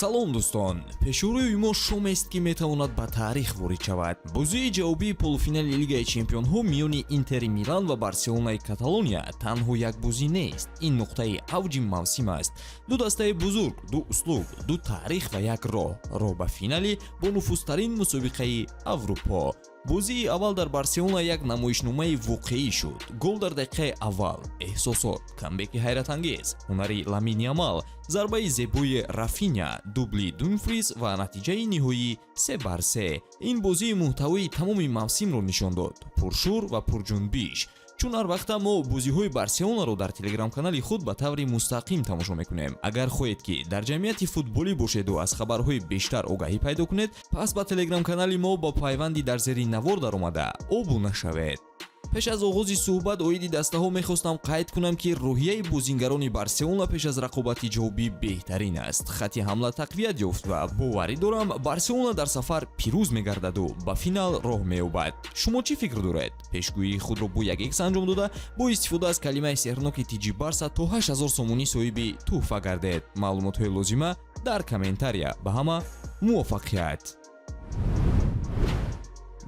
Салом, дӯстон! Пешурӯи мо шомест, ки метавонад ба таърих ворид шавад. Бозии ҷавобии полуфинали Лигаи чемпионҳо миёни Интери Милан ва Барселонаи Каталония танҳо як бозӣ нест, ин нуқтаи авҷи мавсим аст. Ду дастаи бузург, ду услуб, ду таърих ва як роҳ, роҳ ба финали бонуфузтарин мусобиқаи Аврупо. Бозии аввал дар Барселона як намоишномаи воқеӣ шуд. Гол дар дақиқаи аввал, эҳсосот, камбеки ҳайратангез, ҳунари Ламин Ямал, зарбаи зебои Рафиня, дубли Думфрис ва натиҷаи ниҳоӣ 3-3. Ин бозии муҳтавои тамоми мавсимро нишон дод, пуршӯр ва пурҷунбиш. Чун ҳар вақта мо бозиҳои Барселонаро дар телеграм-канали худ ба таври мустақим тамошо мекунем, агар хоҳед, ки дар ҷамъияти футболӣ бошеду аз хабарҳои бештар огаҳӣ пайдо кунед, пас ба телеграм-канали мо бо пайванди дар зери навор даромада обуна шавед. Пеш аз оғози суҳбат оиди дастаҳо мехостам қайд кунам, ки рӯҳияи бозингарони Барселона пеш аз рақобати ҷавобӣ беҳтарин аст. Хати ҳамла тақвият ёфт ва боварӣ дорам, Барселона дар сафар пирӯз мегардаду ба финал роҳ меёбад. Шумо чӣ фикр доред? Пешгӯии худро бо як икс анҷом дода, бо истифода аз калимаи сеҳрноки тиҷи Барса то 8000 сомонӣ соҳиби тӯҳфа гардед. Маълумотҳои лозима дар комментария. Ба ҳама муваффақият!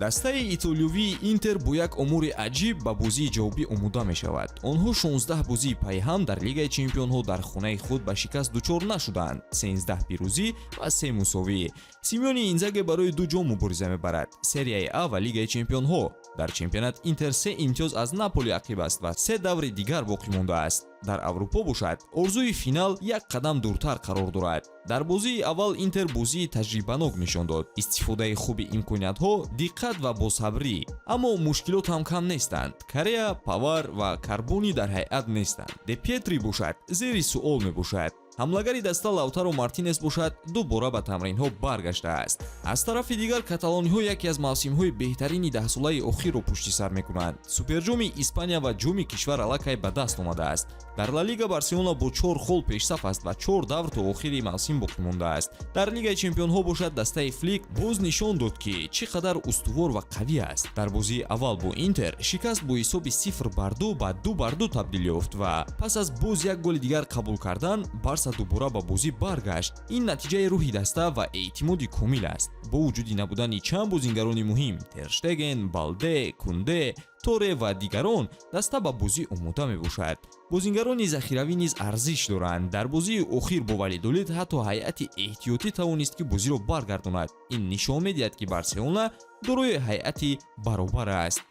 Дастаи итолиёвии Интер бо як омори аҷиб ба бозии ҷавобӣ омода мешавад. Онҳо 16 бозии пайҳам дар Лигаи чемпионҳо дар хонаи худ ба шикаст дучор нашуданд: 13 пирӯзӣ ва се мусовӣ. Симоне Инзаги барои ду ҷом мубориза мебарад: Серияи А ва Лигаи чемпионҳо. Дар чемпионат Интер се имтиёз аз Наполи ақиб аст ва се даври дигар боқӣ мондааст. Дар Аврупо бошад, орзуи финал як қадам дуртар қарор дорад. Дар бозии аввал Интер бозии таҷрибанок нишон дод: истифодаи хуби имкониятҳо, диққат ва босабрӣ. Аммо мушкилот ҳам кам нестанд. Корея, Павар ва Карбони дар ҳайат нестанд. Де Пьетри бошад, зери суол мебошад. Ҳамлагари даста Лаутаро Мартинес бошад, дубора ба тамринҳо баргаштааст. Аз тарафи дигар, каталониҳо яке аз мавсимҳои беҳтарини даҳсолаи охирро пушти сар мекунанд. Суперҷоми Испания ва ҷоми кишвар аллакай ба даст омадааст. Дар Ла Лига Барселона бо чор хол пешсаф аст ва чор давр то охири мавсим боқӣ мондааст. Дар Лигаи чемпионҳо бошад, дастаи Флик боз нишон дод, ки чӣ қадар устувор ва қавӣ аст. Дар бозии аввал бо Интер шикаст бо ҳисоби 0-2 ба 2-2 табдил ёфт ва пас аз боз як голи дигар қабул кардан, Барса дубора ба бозӣ баргашт. Ин натиҷаи рӯҳи даста ва эътимоди комил аст. Бо вуҷуди набудани чанд бозингарони муҳим: Терштеген, Балде, Кунде, Торе ва дигарон, даста ба бозӣ омода мебошад. Бозингарони захиравӣ низ арзиш доранд. Дар бозии охир бо Валидолид ҳатто ҳайати эҳтиётӣ тавонист, ки бозиро баргардонад. Ин нишон медиҳад, ки Барселона дорои ҳайати баробар аст.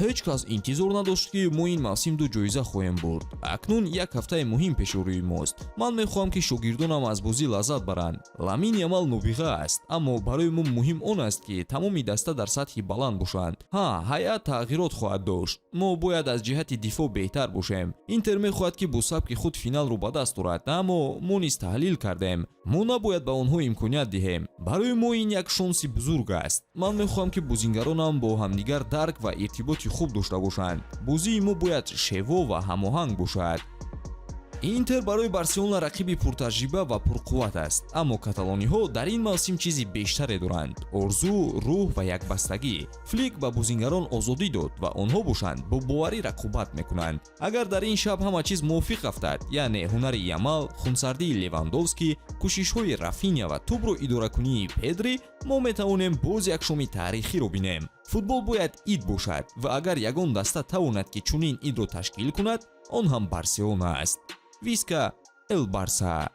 Ҳеҷ кас интизор надошт, ки мо ин мавсим ду ҷоиза хоҳем бурд. Акнун як ҳафтаи муҳим пеши рӯи мост. Ман мехоҳам, ки шогирдонам аз бозӣ лаззат баранд. Ламин Ямал нобиға аст, аммо барои мо муҳим он аст, ки тамоми даста дар сатҳи баланд бошанд. Ҳа, ҳайат тағйирот хоҳад дошт. Мо бояд аз ҷиҳати дифоъ беҳтар бошем. Интер мехоҳад, ки бо сабки худ финалро ба даст орад, аммо мо низ таҳлил кардем: мо набояд ба онҳо имконият диҳем. Барои мо ин як шонси бузург аст. Ман мехоҳам, ки бозингаронам бо ҳамдигар дарк ва иртиботи хуб дошта бошанд. Бозии мо бояд шево ва ҳамоҳанг бошад. Интер барои Барселона рақиби пуртаҷриба ва пурқувват аст, аммо каталониҳо дар ин мавсим чизи бештаре доранд: орзу, рӯҳ ва якбастагӣ. Флик ба бозингарон озодӣ дод ва онҳо бошанд, бо боварӣ рақобат мекунанд. Агар дар ин шаб ҳама чиз мувофиқ афтад, яъне ҳунари Ямал, хунсардии Левандовский, кӯшишҳои Рафиня ва тӯбро идоракунии Педри, мо метавонем боз як шоми таърихиро бинем. Футбол бояд ид бошад ва агар ягон даста тавонад, ки чунин идро ташкил кунад, он ҳам Барселона аст. Виска эл Барса!